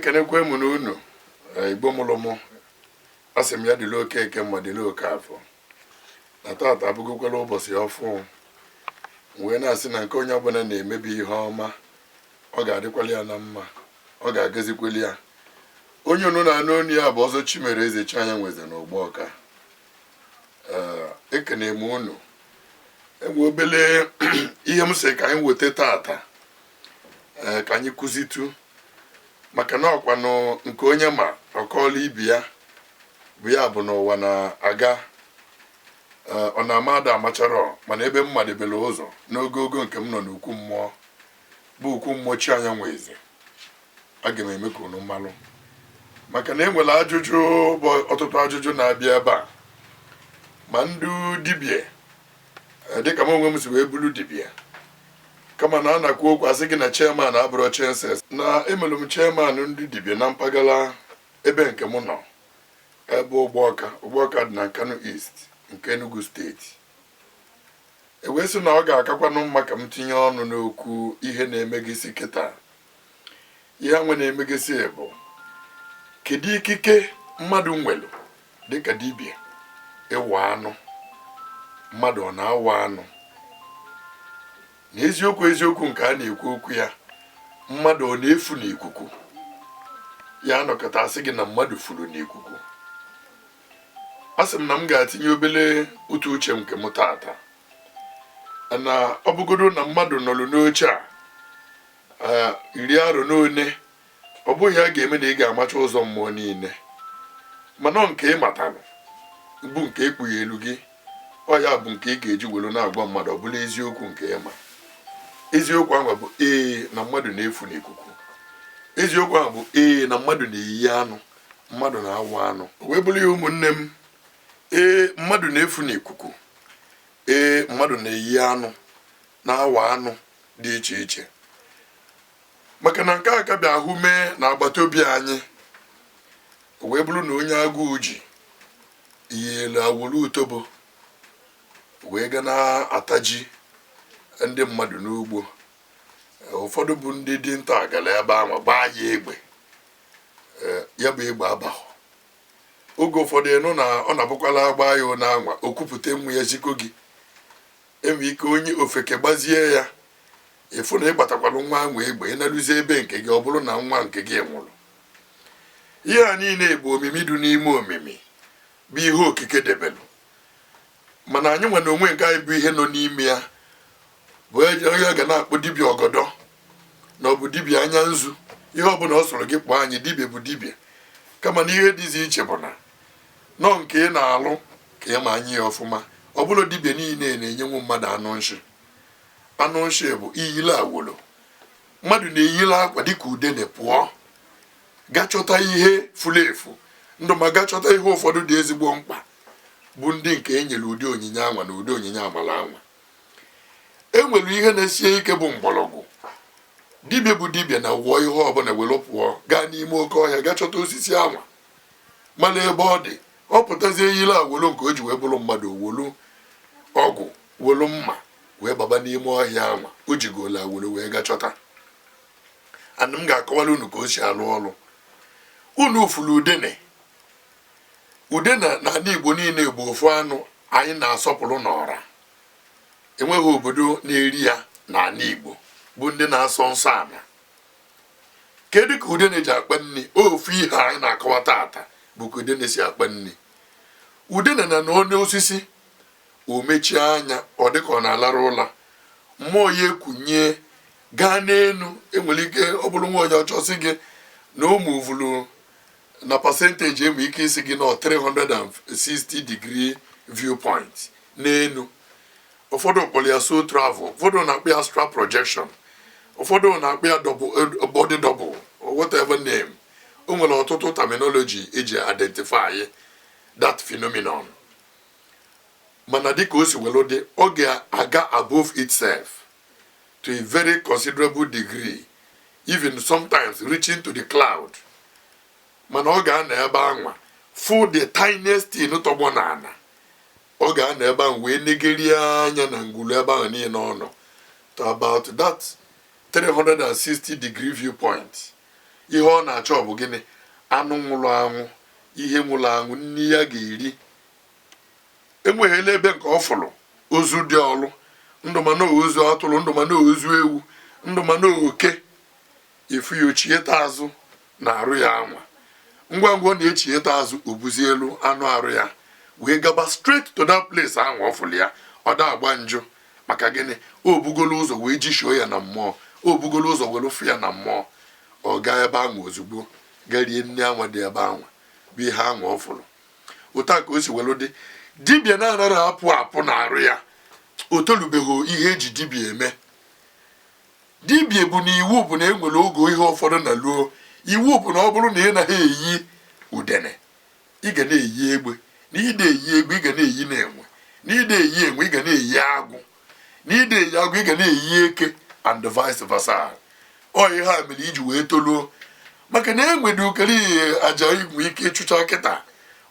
Ekenekwe m na unu, Igbo mụrụ mụ. Asị m ya dịla Okeke mma, dịla Okafọ, na tata abụgokwala ụbọchị ọfụ. Wee na-asị na nke onye ọbụla na-emebi ihe ọma, ọ ga-adịkwala ya na mma, ọ ga-agazikweli ya. Onye unu na-anụ onu ya bụ Ọzọ Chimere Eze Chianyanweze na Ụgbọka. Ee, ekene m unu. Enwe obele ihe m sị ka anyị weta tata, ee, ka anyị kụzitu, maka na ọkwanụ nke onye ma ọkọọla ibi ya bụ ya bụ n'ụwa na-aga. Ee, ọ na-ama ada amachara, mana ebe m madebere ụzọ n'ogogo nke m nọ n'ukwu mmụọ bụ ukwu mmụọ Chianyanwụ Eze, aga m eme ka unu malụ, maka na enwere ajụjụ bụ ọtụtụ ajụjụ na-abịa ebe a, ma ndị dibịa, dịka m onwe m si wee bụrụ dibịa, kama na a na-akwu okwu asị gị na chairman abụrụ chances na emelụ m chairman ndị dibịa na mpaghara ebe nke m nọ, ebe Ụgbọka. Ụgbọka dị na Nkanu East nke Enugu Steeti. E wee sị na ọ ga-akakwanụ mma ka m tinye ọnụ n'okwu ihe na-emegisi kịta. Ihe anwe na-emegisi bụ, kedu ikike mmadụ nwere dịka dibịa ịwa anụ? Mmadụ ọ na-awa anụ? Na eziokwu eziokwu nke a na-ekwu okwu ya, mmadụ ọ na-efu n'ikuku? Ya anọkọta asị gị na mmadụ furu n'ikuku. Asị m na m ga-atinye obele uche uche nke m tata, na ọ bụgodo na mmadụ nọrọ n'oche a 10 arọ n'one, ọ bụghị ya ga-eme na ị ga-amacha ụzọ mmụọ niile. Mana ọ nke ị matara bụ nke ekpughe elu gị, ọ ya bụ nke ị ga-eji were na-agwa mmadụ. Ọ bụla eziokwu nke ịma, eziokwu ahụ bụ ee, na mmadụ na-efu n'ikuku. Eziokwu ahụ bụ ee, na mmadụ na-eyi anụ, mmadụ na-awụ anụ. O wee bụrụ ya, ụmụnne m, ee, mmadụ na-efu n'ikuku, ee, mmadụ na-eyi anụ, na-awa anụ dị iche iche, maka na nke a ka bịa ahụ mee na agbata obi anyị. O wee bụrụ na onye agụụ ji yielu awụrụ utobo wee ga na-ata ji ndị mmadụ n'ugbo. Ụfọdụ bụ ndị dinta gara ebe ahụ gbaa ya egbe. Ya bụ egbe abaghọ. Oge ụfọdụ ịnụ na ọ na-abụkwala agba ya ụna anwa, o kwupụta nwa ya ziko gị. Enwe ike onye ofeke gbazie ya, ịfụ na ịgbatakwala nwa ahụ egbe, ịnaluzie ebe nke gị, ọ bụrụ na nwa nke gị nwụrụ. Ihe a niile bụ omimi dị n'ime omimi, bụ ihe okike debelụ, mana anyị nwere onwe nke anyị bụ ihe nọ n'ime ya, bụ onye ga na-akpọ dibịa ọgọdọ na ọ bụ dibịa anya nzu. Ihe ọbụla ọ sọrọ gị kpọọ anyị, dibịa bụ dibịa, kama na ihe dịzi iche bụ na nọ nke ị na-alụ ka ị ma anya ya ọfụma. Ọ bụrụ dibịa niile na-enyenwu mmadụ anụ nshi. Anụ nshi bụ iyile awolo. Mmadụ na-eyile akwa dịka udene pụọ gaa chọta ihe furu efu ndụ, ma gaa chọta ihe ụfọdụ dị ezigbo mkpa, bụ ndị nke e nyere ụdị onyinye anwa na ụdị onyinye amala anwa. E nwere ihe na-esie ike bụ mgbọrọgwụ. Dibịa bụ dibịa na wụọ ihe ọbụla were pụọ gaa n'ime oke ọhịa gaa chọta osisi anwa, mana ebe ọ dị, ọ pụtazie yiri awolo nke o ji wee bụrụ mmadụ, owolu ọgwụ, wolu mma, wee baba n'ime ọhịa anwa o jigola awolo wee gaa chọta. Ana m ga-akọwara unu ka o si alụ ọrụ. Unu furu udene. Udene n'ala Igbo niile bụ ofu anụ anyị na-asọpụrụ n'ọra. Enweghị obodo na-eri ya n'ala Igbo bụ ndị na-asọ nsọ ala. Kedu ka udene ji akpa nri? Ofu ihe anyị na-akọwa tata bụ ka udene si akpa nri. Udene na n'ọnụ osisi, o mechie anya, ọ dịka ọ na-alarụ ụla, mmụọ ya ekunye gaa n'elu. Enwere ike ọ bụrụ nwa onye ọchọ sị gị na ụmụ vulu na percentage, enwe ike isi gị na 360 degree viewpoint n'elu. Ụfọdụ kpọrọ ya soul travel, ụfọdụ na-akpọ ya astral projection, ụfọdụ na-akpọ ya double, body double, or whatever name. O nwere ọtụtụ terminology eji identify that phenomenon, mana dịka o si welu dị, ọ ga-aga above itself to a very considerable degree, even sometimes reaching to the cloud. Mana ọ ga-anọ ebe anwa fụ the tiniest thing tọgbọ n'ala. Ọ ga-anọ ebe ahụ wee negerie anya na ngwulu ebe ahụ niile ọ nọ to about that 360 degree viewpoint. Ihe ọ na-achọ bụ gịnị? Anụ nwụrụ anwụ, ihe nwụrụ anwụ, nni ya ga-eri. Enweghịla ebe nke ọ fụrụ ozu dị ọlụ ndụ, mana ozu atụrụ ndụ, mana ozu ewu ndụ, mana oke efu ya ochieta azụ na arụ ya anwa. Ngwa ngwa ọ na-echieta azụ, obuzi elu anụ arụ ya wee gaba straight to that place ahụ ọ fụrụ ya. Ọ da agba njụ. Maka gịnị? O bugolo ụzọ wee jishuo ya na mmụọ, o bugolo ụzọ were fụ ya na mmụọ. Ọ gaa ebe ahụ ozugbo, gaa rie nne anwa dị ebe anwa, bụ ihe anwa ọ fụrụ. Otu a ka o si welu dị. Dibịa na-anaghị apụ apụ na arụ ya, o tolubeghị ihe eji dibịa eme. Dibịa bụ na iwu bụ na enwere oge ihe ụfọdụ na luo. Iwu bụ na ọ bụrụ na ị naghị eyi udene, ị ga na-eyi egbe. Na ị na-eyi egbe, ị ga na-eyi na enwe. Na ị na-eyi enwe, ị ga na-eyi agwụ. Na ị na-eyi agwụ, ị ga na-eyi eke, and vice versa. Ọ ihe a mere iji wee toluo, maka na enwere ukere ihe aja inwe ike ịchụcha kịta.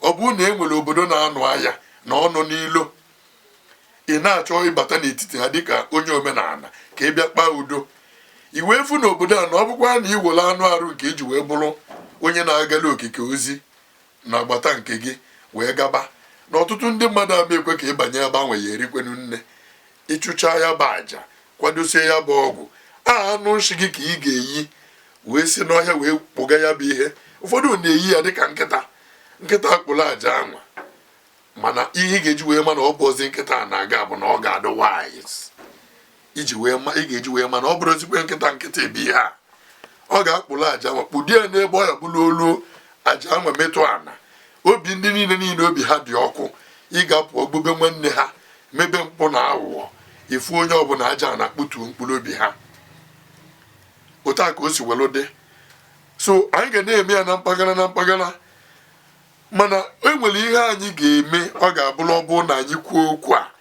Ọ bụrụ na e nwere obodo na-anụ agha na ọnụ n'ilo, ị na-achọ ịbata n'etiti ha dịka onye omenala ka ị bịa kpaa udo, i wee fụ n'obodo a na ọ bụkwa na ị were anụ arụ nke iji wee bụrụ onye na-agala okike ozi na agbata nke gị wee gaba, na ọtụtụ ndị mmadụ ama ekwe ka ịbanye ebe ahụ. Ya erikwenu nne. Ịchụcha ya bụ aja, kwadosie ya bụ ọgwụ a, anụ nshi gị ka ị ga-eyi wee si n'ọhịa wee kpụga ya bụ ihe. Ụfọdụ na-eyi ya dịka nkịta. Nkịta kpụrụ aja anwa, mana ihe ị ga-eji wee ma na ọ bụ ozi nkịta na-aga bụ na ọ ga-adị wise iji wee ma. Ị ga-eji wee ma na ọ bụrụ ezigbo nkịta nkịtị bụ ihe a, ọ ga-akpụrụ aja anwa kpụdie ya n'ebe ọ ya bụrụ olu aja anwa metụ ana. Obi ndị niile niile obi ha dị ọkụ, ị ga-apụ ogbube nwanne ha, mebe mpụ na aghụghọ, ifu onye ọbụla aja na-akpụtuo mkpụrụ obi ha. Otu a ka o si welu dị. So anyị ga na-eme ya na mpaghara na mpaghara, mana e nwere ihe anyị ga-eme. Ọ ga-abụrụ, ọ bụrụ na anyị kwuo okwu a,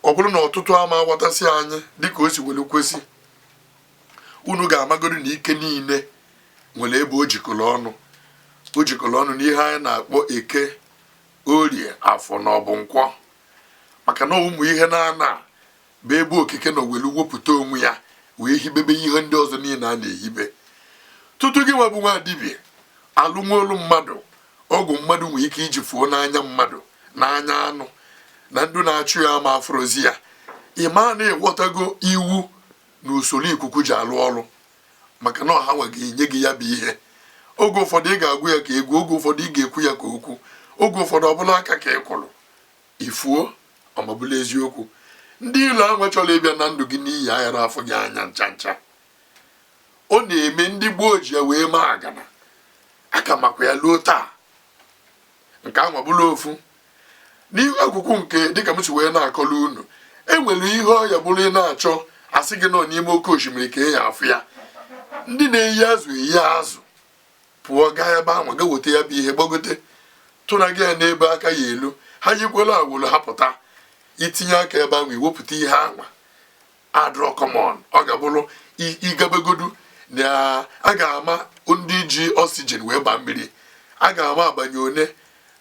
ọ bụrụ na ọtụtụ ama aghọtasị anyị dịka o si welu kwesị, unu ga-amagoro na ike niile nwere ebe o jikọrọ ọnụ. O jikọrọ ọnụ n'ihe anyị na-akpọ Eke, Orie, Afọ na ọbụ Nkwọ, maka na ụmụ ihe na-ana bụ ebe okike nọ welu wepụta onwe ya wee hibebe ihe ndị ọzọ niile a na-ehibe. Tutu gị nwa bụ nwa dibịa alụ nwa olu mmadụ, ọgwụ mmadụ nwee ike iji fuo n'anya mmadụ, n'anya anụ na ndụ na-achụ ya ama afụrozi ya, ị ma na ịghọtago iwu na usoro ikuku ji alụ ọrụ, maka na ọha nwe ga-enye gị ya bụ ihe. Oge ụfọdụ ị ga-agụ ya ka egwu, oge ụfọdụ ị ga-ekwu ya ka okwu, oge ụfọdụ ọ bụla aka ka ị kwụrụ ifuo ọmabụla eziokwu. Ndị ilo ahụ chọrọ ịbịa na ndụ gị n'iyi aghara afọ gị anya ncha ncha. Ọ na-eme ndị gboo ji ya wee maa agana aka makwa ya luo taa. Nke ahụ bụla ofu n'ihu akụkụ nke dịka m si wee na-akọrọ unu. Enwere ihe ọya bụrụ ị na-achọ, asị gị nọ n'ime oke osimiri ka ị ya afụ ya. Ndị na-eyi azụ eyi azụ pụọ gaa ebe ahụ, ga weta ya bụ ihe, gbagote tụna gị ya n'ebe aka ya elu. Ha yikwela awụlụ ha pụta itinye aka ebe ahụ, iwepụta ihe anwa adrọ common. Ọ ga-abụrụ ịgabegodu na a ga-ama ndị ji oxygen wee baa mmiri, a ga-ama abanye one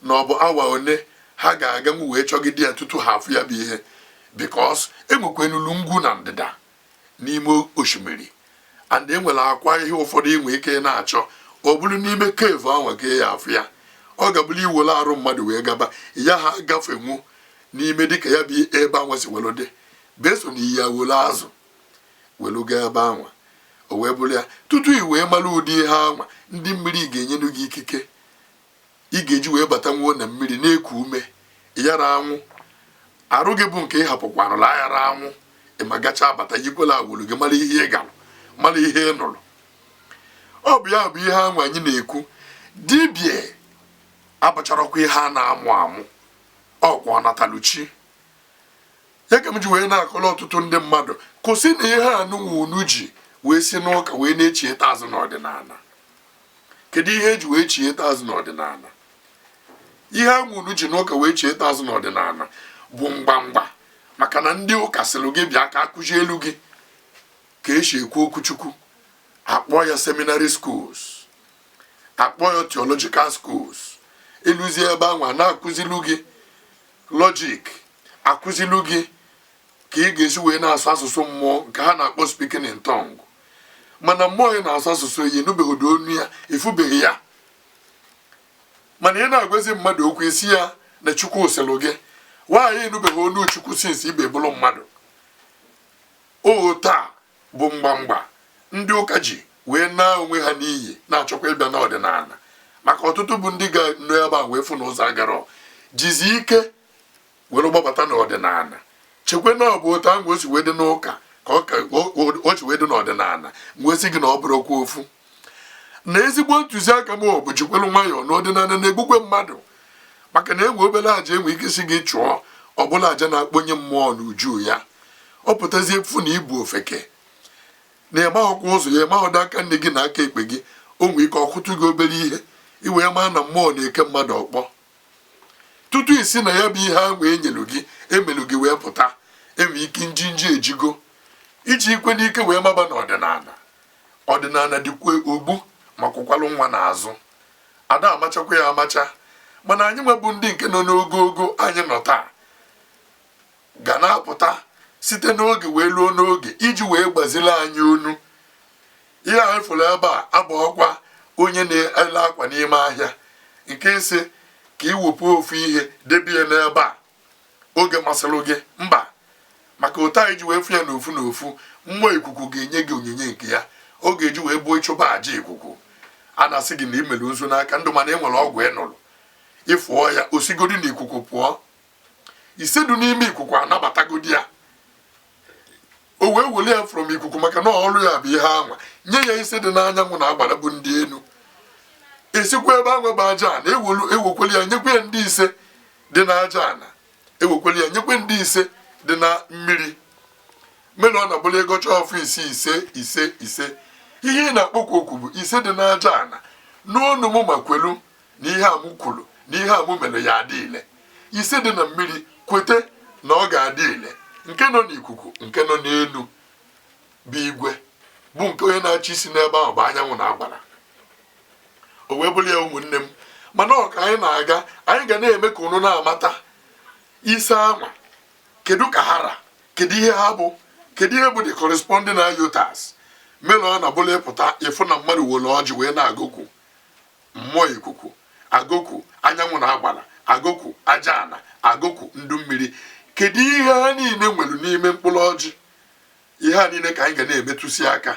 na ọ bụ awa one ha ga-aganwu wee chọgide ya tutu ha afụ ya bụ ihe, because enwekwenulu ngwu na ndịda n'ime osimiri, and enwere akwa ihe ụfọdụ inwe ike na-achọ, ọ bụrụ n'ime cave ahụ ka ya afụ ya. Ọ ga-abụrụ iwere arụ mmadụ wee gaba ya, ha gafenwu n'ime dịka ya bụ ebe anwa si welu dị beso na iyi ya were azụ welu gaa ebe anwa. O wee bụrụ ya, tutu i wee mara ụdị ihe anwa, ndị mmiri ga-enyenu gị ikike ị ga-eji wee bata nwuo na mmiri na-eku ume yara anwụ. Arụ gị bụ nke ị hapụkwarụla aghara anwụ. Ịma gacha abata, yikwela awụrụ gị, mara ihe ị galụ, mara ihe ị nụrụ. Ọ bụ ya bụ ihe ahụ anyị na-ekwu. Dibịa abụcharakwa ihe a na-amụ amụ, ọkwa ọnataluchi ya ka m ji wee na-akọrọ ọtụtụ ndị mmadụ, kwụsị na ihe a nụnwa unu ji wee si n'ụka wee na-echieta azụ n'ọdịnala. Kedu ihe eji wee chieta azụ n'ọdịnala? Ihe ahụ unu ji n'ụka wee chieta azụ n'ọdịnala bụ mgbamgba, maka na ndị ụka sịrị gị bịa ka akụzi elu gị ka esi ekwu okwu Chukwu. Akpọ ya seminary schools, akpọ ya theological schools. Eluzie ebe ahụ, a na-akụzilu gị logic, akụzilu gị ka ị ga-esi wee na-asụ asụsụ mmụọ nke ha na-akpọ speaking in tongue. Mana mmụọ ị na-asụ asụsụ ya, ịnụbeghị ụda onu ya, ịfụbeghị ya. Mana ị na-agwazi mmadụ okwu, isi ya na Chukwu sịlụ gị nwaanyị, ịnụbeghị onu Chukwu since ibe bụrụ mmadụ. O taa bụ mgbamgba ndị ụka ji wee naa onwe ha n'iyi, na-achọkwa ịbịa n'ọdịnala, maka ọtụtụ bụ ndị ga-nọ ebe a wee fụ na ụzọ agarọ, jizi ike were gbabata n'ọdịnala, chekwe na ọ bụ otu ahụ o si wee dị n'ụka ka o si wee dị n'ọdịnala. Wee sị gị na ọ bụrụkwa ofu na ezigbo ntụziaka m bụ jikwelu nwayọọ na ọdịnala na-egbukwe mmadụ, maka na enwe obere aja enwe ike si gị chụọ, ọbụla aja na-akpọnye mmụọ n'uju ya, ọ pụtazie fụ na ibu ofeke na ịmaghọkwa ụzọ ya, ịmaghọdo aka nne gị na aka ekpe gị, o nwee ike ọkụtụ gị obere ihe, iwee maa na mmụọ na-eke mmadụ ọkpọ. Tutu isi na ya bụ ihe ahụ enyelu gị emelu gị wee pụta, enwe ike njinji ejigo iji ikwe n'ike wee maba n'ọdịnala. Ọdịnala dịkwa ogbu ma kwụkwalụ nwa n'azụ, ada amachakwa ya amacha. Mana anyị nwebụ ndị nke nọ n'ogogo anyị nọ taa ga na-apụta site n'oge wee luo n'oge iji wee gbazili anyị onu. Ihe anyị fụrụ ebe a abụghọkwa onye na-ele akwa n'ime ahịa nke isi ka iwepụ ofu ihe debe ya n'ebe a oge masịrị gị. Mba, maka otu anyị ji wee fụ ya n'ofu n'ofu, mmụọ ikuku ga-enye gị onyinye nke ya ọ ga-eji wee bụ ịchụba aja ikuku. A na-asị gị na imelu nzu n'aka ndụ, mana ị nwere ọgwụ ị nụrụ, ịfụọ ya, osigodi na ikuku pụọ, isedu n'ime ikuku anabatagodi ya, o wee were ya from ikuku, maka na ọrụ ya bụ ihe anwa nye ya isi dị n'anyanwụ na agbara bụ ndị enu, esikwa ebe anwa bụ aja ana ewelu, ewekwere ya nyekwa ya ndị ise dị n'aja ana, ewekwere ya nyekwe ndị ise dị na mmiri. Mere ọ na-abụla ịgọcha ọfụ ise ise ise ise, ihe ị na-akpọkwu okwu bụ ise dị n'aja ana n'onu mụ, ma kwelu na ihe a mụ kwuru na ihe a mụ mere ya adị ile. Ise dị na mmiri kwete na ọ ga-adị ile. Nke nọ n'ikuku, nke nọ n'elu bụ igwe, bụ nke onye na-achị isi n'ebe ahụ bụ anyanwụ na agbara, o wee bụrụ ya. Ụmụnne m, mana ọ ka anyị na-aga, anyị ga na-eme ka unu na-amata ise anwa, kedu ka ha ra, kedu ihe ha bụ, kedu ihe bụ the corresponding iotas. Mere ọ na-abụla ịpụta ịfụ na mmadụ were ọjị wee na-agụkwu mmụọ ikuku, agụkwu anyanwụ na agbara, agụkwu aja ana, agụkwu ndụ mmiri, kedu ihe ha niile nwere n'ime mkpụrụ ọjị. Ihe a niile ka anyị ga na-emetụsi aka.